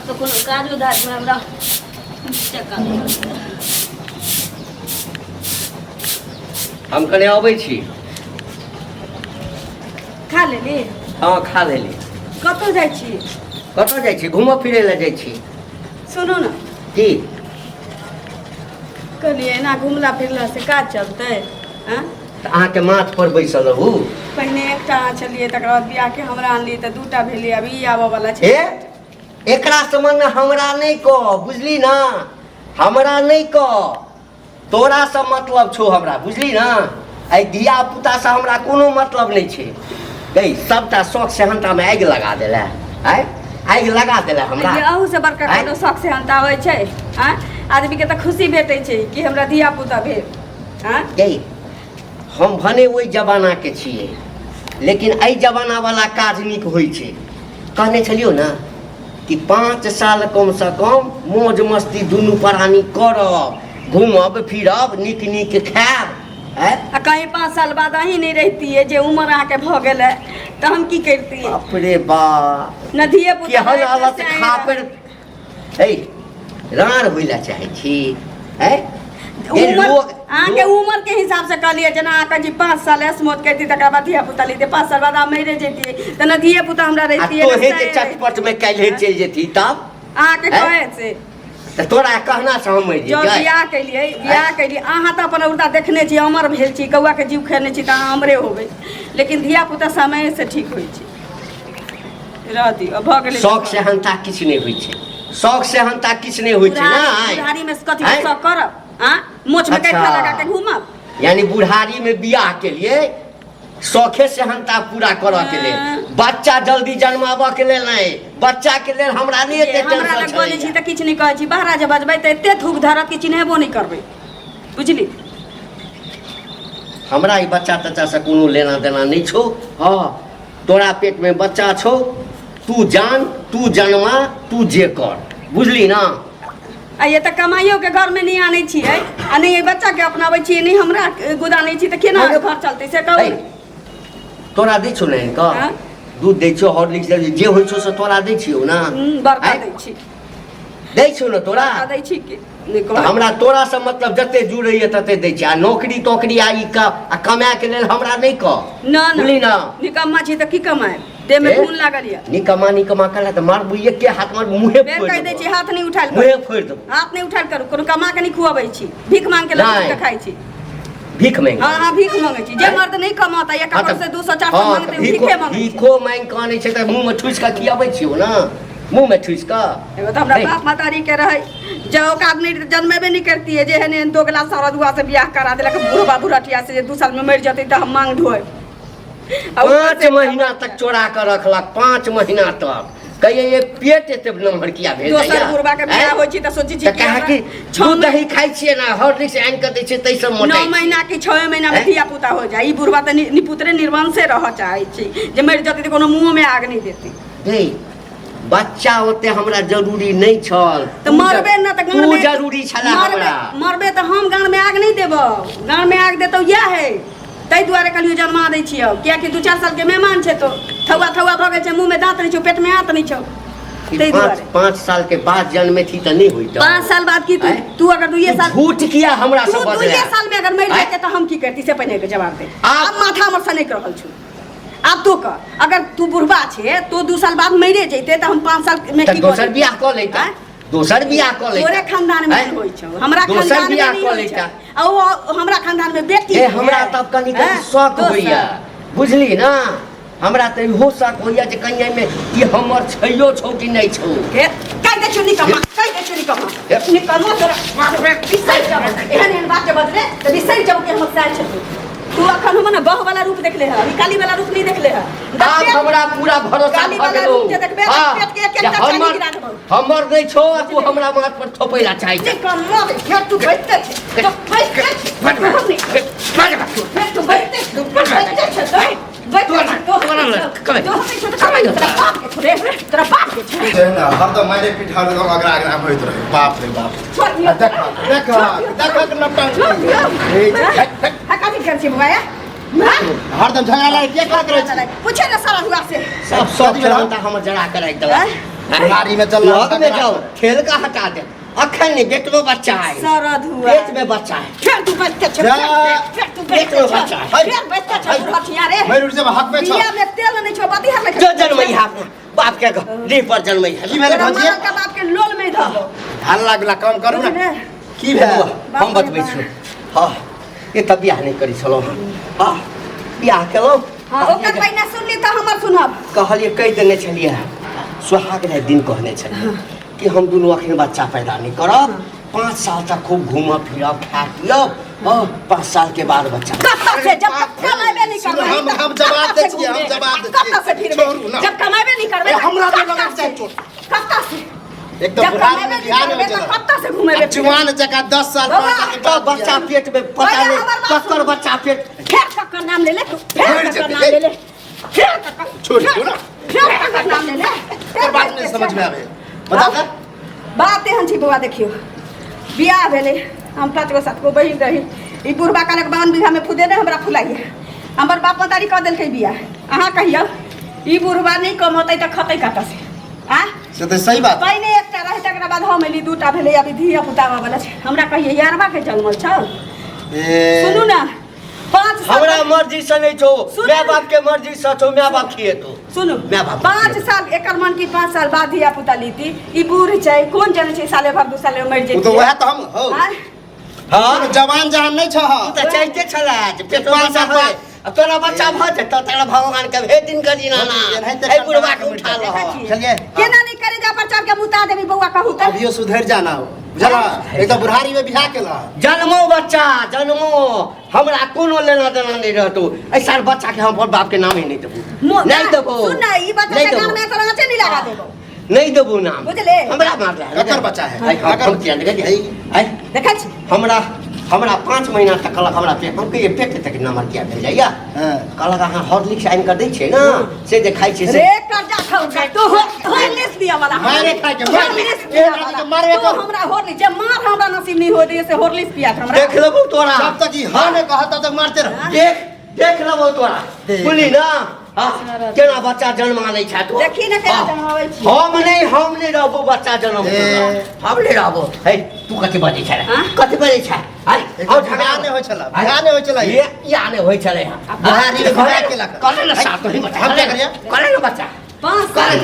आब तऽ कोनो काजो धाजमे हमरा चक्का नहि लगैए। हम कने अबै छी। खा लेली? हँ, खा लेली। कतऽ जाइ छी? कतऽ जाइ छी? घूमऽ फिरै लए जाइ छी। सुनू ने। की? कहलियै एना घुमला फिरला से काज चलतै? आँय? तऽ अहाँके माथ पर बैसल रहू। पहिने एकटा अहाँ छलियै, तकर बाद बियाहके हमरा आनलियै तऽ दूटा भेलियै, आब ई आबऽ वाला छै। हे, एकरा सम्बन्धमे हमरा नहि कह, बुझली ना? हमरा नहि कह, तोरासँ मतलब छौ हमरा, बुझली ना? एहि धिया पुतासँ हमरा कोनो मतलब नहि छै। गई, सबटा शौक सेहनतामे आगि लगा देले। आँय, आगि लगा देले हमरा। ये अहू से बड़का आँय? कोनो शौक सेहनता होइ छै? आँय, आदमीके तऽ खुशी भेटै छै कि हमरा धिया पुता भेल। आँय? गई, हम भने ओहि जमानाके छियै, लेकिन एहि जमानावला काज नीक होइ छै। कहने छलियौ ने कि 5 साल कमसँ कम मौज मस्ती दुनू प्राणी करब, घूमब फिरब, नीक नीक खायब। आँय? आ कहीं 5 साल बाद अहीं नहि रहितियै, जे उमर अहाँके भऽ गेलै, तऽ हम की करितियै? बाप रे बाप! न धिये पुता केहन रहै, हालत से अहीं खापर हे, राड़ होइ लए चाहै छी? आँय? ये उमर लोग अहाँके उमर के हिसाब से कहलियै, जेना अहाँ कहै छी 5 साल ऐश मौज करितियै, तकर बाद धिया पुता लैतियै। 5 साल बाद अहाँ मरिए जैतियै तऽ न धिये पुता हमरा आ रहितियै, न तोहे जे साया रहितियै। चटपट में काल्हि चलि जेती तब? अहाँके आँय? कहै से तऽ तोरा कहना से हम मरि जँ जेबै? बियाह केलियै, बियाह केलियै, अहाँ तऽ अपन औरदा देखने छी, अमर भेल छी, कौआके जीव खेने छी, तऽ अहाँ अमरे होबै, लेकिन धिया पुता समय से ठीक होइ छै। रह दियौ, भऽ गेलै। शौक सेहनता किछु नहि होइ छै, शौक सेहनता किछु नहि होइ छै। बुढ़ारी ने बुढ़ारी में कथी आँय? शौक करब? आँ, मोछ में कैठा अच्छा। लगा के घूमब? यानी बुढ़ारी में बियाह के लिए शौखे सेहनता पूरा करऽ के लेल, बच्चा जल्दी जन्माबऽ के लेल नहि, बच्चा के लेल हमरा नहि एते हमरा टेंशन लग बजै छी छलैया। तऽ किछु नहि कहै छी, बाहरा जे बजबै तऽ एते थूक धरत कि चिन्हेबो नहि करबै, बुझली? हमरा ई बच्चा तच्चा से कोनो लेना देना नहि छौ। हँ, तोरा पेट में बच्चा छौ, तू जान, तू जन्मा, तू जे कर, बुझली ना? आ ये तऽ कमाइयो के घर में नहि आनै छियै, आ नहि एहि बच्चा के अपनाबै छियै, नहि हमरा गुदानै छी, तऽ केना अरे- घर चलतै से कहू? ऐ, तोरा दै छौ ने आनि कऽ? हाँ? दूध दै छौ, हॉर्लिक्स दै छौ, जे होइ छौ से तोरा दै छियौ ना? बड़का आँय? दै छी। दै छौ ने तोरा? बड़का दै छी कि नहि तऽ कहू? हमरा तोरासँ मतलब जते जुड़ैए तते दै छै। आ नौकरी तोकरी आ ई का आ कमाए के लेल हमरा नहि कह। ना ना। बुझली ना? निकम्मा छी तऽ की कमाएब, देह में ए? खून लागल यऽ। निकम्मा निकम्मा कहला तऽ मारबू एके हाथ मार, मुँहे फेर फोड़ि कहि दै देबौ। छी, हाथ नहि उठायल करू। मुँहे फोड़ि देबौ। हाथ नहि उठायल करू। कोनो कमा के नहि खुअबै छी, भीख मांग के लऽ नहि। के खाइ छी। भीख मांगि? हाँ हाँ, भीख मांगै छी। जे आँय? मर्द नहि कमाता या हाँ ककरो तऽ से 200 400 हाँ मांगतै, तऽ ओ भीखो भीखे मांगै छै। भीखो मांगि कऽ आनै छै तऽ मुँहमे ठुसि कऽ खियाबै छियौ ने, मुँहमे ठुसि कऽ। एगो तऽ हमरा हे। बाप महतारी के रहै जे औकात नहि, जन्मेबे नहि करतियै, जे एहन एहन दोगला सरदुआ से बियाह करा देलक, बुढ़बा बुढ़टिया से, जे 2 साल में मरि जेतै तऽ हम मांग ढोएब। आ ऊपर 5 से महीना तक चोरा कऽ रखलक, 5 महीना तक। कहियै ये पेट एते नमहर किया भेल दोसर जाइया? बुढ़बा के बियाह आँय? होइ छै तऽ सोचै छी तऽ कि कहा हमरा कि छओ दूध दही खाइ छियै ने, हॉर्लिक्स आनि कऽ दै छियै, ताहि सब 9 मोटाइ छियै। महीना कि 6 महीना में आँय? धिया पुता हो जाए। ई बुढ़बा तऽ निपुत्रे निर्वंशे रहऽ चाहै छै, जे मरि जेतै तऽ कोनो मुँहो में आग नहि देतै। हे, बच्चा ओते हमरा जरूरी नहि छल। तऽ मरबे न तऽ तू गाँड़ में जरूरी छला मरबे हमरा। मरबे तऽ हम गाँड़ में आग नहि देबौ, गाँड़ में आग देतौ इएह है। ताहि दुआरे कहलियौ जन्मा दै छियौ, कियाकि 2-4 साल के मेहमान छै, तो थौआ थौआ भऽ गेल छै, मुँह में दाँत नहि छौ, पेट में आँत नहि छौ, ई ताहि पाँच दुआरे। 5 साल के बाद जन्मेथी तऽ नहि होइत। 5 साल बाद की तू आँय? तू अगर दुइये तू साल झूठ किया हमरा तू से दुइये बजला? साल में अगर मरि आँय? जेतै तऽ हम की करती से पहिने के जवाब दे। आब आब माथा हमर सनकि रहल छौ। आब तो कर, अगर तू बुढ़बा छे तो 2 साल बाद मरे जैते तऽ हम 5 साल में तऽ की दोसर करी? बियाह कऽ लैता। आँय? दोसर बियाह कऽ लैता। तोरे खानदान में आँय? होइ छौ, हमरा दोसर खानदान में बियाह नहि कऽ होइ छौ। लैता। आ ओ हमरा खानदान में बेटी ए है। हमरा तब कनि कनि आँय? शौक दोसर। होइया, बुझली ना? हमरा तऽ इहो शक होइया जे कहीं एहिमे ई हमर छैयो छौ कि नहि छौ। हे, कहि दै छियौ निकम्मा, कहि दै छियौ निकम्मा। हे। निकम्मा तोरा बिसरि जाबो, एहन एहन बात के बजले तऽ बिसरि जाबो कि हमर सार छथिन। तू अखन हमर ने बह वाला रूप देखले है, अभी काली वाला रूप नहीं देखले है। आब हमरा पूरा भरोसा काली भऽ वाला गेलौ। रूप जे देखबे तऽ हाँ, पेट के एक जे एकटा चाली हमर गिरा देबौ। हमर नहि छौ आ तू हमरा माथ पर थोपै ला चाहै छ। निकम्मा रे, फेर तू बैठते छै, तो बैठते छै, हम नहि। फेर तू बैठते छै, बैठते छै, तो बैठते छै, तो हम नहि छौ, तो हम नहि छौ, तऽ कमाइ तोरा बाप के छौ रे, तोरा बाप के छौ। से ने हरदम मारे पीट हरदम अगरा अगरा होइत रहै, बाप रे बाप। छोड़ दियौ। आ देख देख देख नौटंकी। छोड़ दियौ। ए, हट, हट। हा, कथी करै छी बौआ? हाँ? हरदम झगड़ा लागै के करैत रहै छी? पूछे ना सारा हुआ से। सब कथी भेल? सेहनता हमर जरा के राखि देलक। आँय? बुढ़ारी में चल लग में जाओ खेल का हटा दे अखन नहीं बेटो बच्चा है सरद हुआ पेट में बच्चा है फेर तू बचते छे जा। फेर तू पेट बचते में छे बच्चा है। फेर बचते छे बुढ़िया रे मैं रुक जा हक में छो बिया में तेल नहीं छो बाती हर जो जन्मई है अपना बाप के डीह पर जन्मई है की भेलै तोरा भौजी माँ का बाप के लोल में धर दो हल्ला गुल्ला कम करू ना बुझले? की भेल हम बतबै छी हँ ये तऽ बियाह नहि करै छलहुँ हँ बियाह केलहुँ हाँ ओकर पहिने सुनली तऽ हमर सुनब कहलियै कहि देने छलियै सोहाग राति दिन कहने छलियै कि हम दुनू अखन बच्चा पैदा नहि करब 5 साल तक खूब घूमब फिरब खायब पियब हँ 5 साल के बाद बच्चा कत्ता से जब तक कमाबे नहीं करबै हम- तब हम जवाब कत्ता दै से छियै, हम घूमबे? जवाब दै कत्ता छियै। से फिरबे छोड़ू ना। जब कमाबे नहीं करबै ए, हमरा कत्ता नहि लगक से? चाही चोट। कत्ता से एक तो जब बुढ़ारी कमाबे में नहीं बियाह करबै नहि तऽ होइ कत्ता से घुमेबे जुआन जकाँ 10 साल बाबा, 5 साल के तऽ बाद बच्चा पेट में पता पहिले नहि हमर बात ककर सुनू। बच्चा पेट फेर ककर नाम ले ले तू फेर मरि ककर जेतै, नाम ले ले फेर ककर छोड़ दियौ ना। फेर ककर नाम ले ले एकर बात नहि समझ में आबै बता दे बात एहन छै बौआ देखियौ बियाह भेलै हम 5 गो 7 गो बहिन रही ई बुढ़बा कहलक 52 बीघामे फुदेने हमरा फुलाइए हमर बाप मतारी कऽ देलकै बियाह अहाँ कहियौ ई बुढ़बा नहि कमतै तऽ खतै कतऽ से आ से तऽ सही बात पहिने एकटा रहै तकरा बाद हम एली 2टा भेलै अभी धिया पुता वाला छै हमरा कहियै यारबा के जन्मल छौ ए सुनू ना 5 साल हमरा मर्जी से नहीं छौ सुनू my ना। बाप के मर्जी से छौ my बाप खिएतो सुनू my बाप 5 साल एकर मन की 5 साल बाद धिया पुता लीती ई बूढ़ छै कोन जाने छै साले भर 2 साले मरि ओ जेतै तऽ वएह तऽ हम हौ आँय? हाँ जवान जहान नहि छह तू तऽ चाहिते छला जे पेटो पाँच बच्चा साल होय आ तोरा बच्चा भऽ जेतौ तकरा भगवान के भेट दिन करी नाना एनाहिते एहि बुढ़वा के उठा देखै लह छियै। चलिए। केना नहि करे जा पर चढ़ के मुता देबी बौआ कहू तऽ अभियो सुधरि जाना हो बुझला एक तऽ बुढ़ारी में बियाह केला जन्मो बच्चा जन्मो हमरा कोनो लेना देना नहीं रहतो ऐसा बच्चा के हम बाप के नाम ही नहीं देबो नहीं देबो सुन ना ई बच्चा नहीं के देबो। नाम में तोरा आँचे नहीं लगा देबो नहीं देबो नाम बुझले? हमरा मार रहा ककर बच्चा है? ककर किया नहीं आई देखै छी हमरा हमरा 5 महीना तक कहलक हमरा पेट हम कहिए पेट तक नमर किया भेल जाइया हाँ। कहलक अहाँ हॉर्लिक्स आनि कऽ दै छियै ना से जे खाइ छियै से रे कर्जा खाउ जा तू हॉर्लिक्स दिया वाला मारे खाइ के, मारे। हॉर्लिक्स दिया एक आदमी वाला के मारबे तू करू। हमरा हॉर्लिक्स जे मार हमरा नसीब नहीं हो दे से हॉर्लिक्स पिया हमरा देख लेबौ तोरा जब तक ई हाँ नहि कहत तब तक मारते रहो देख देख लेबौ तोरा देख। बुझली ना हाँ, केना बच्चा जन्मा लै छै तू देखी ने केना हाँ। जन्माबै छी। हम नहीं रहबो बच्चा जन्म ए। हम नहीं रहबो हे तू कथी बजै छै रे? हाँ? कथी बजै छै आय एक आओ तऽ झगड़ा बियाह नहि होइ छलै, बियाह नहि होइ छलै। ये बियाह नहि होइ छलै बुढ़ारी मे बियाह केलक। करे ना साथ ही बच्चा हम क्या करियै? करे ना बच्चा 5 साल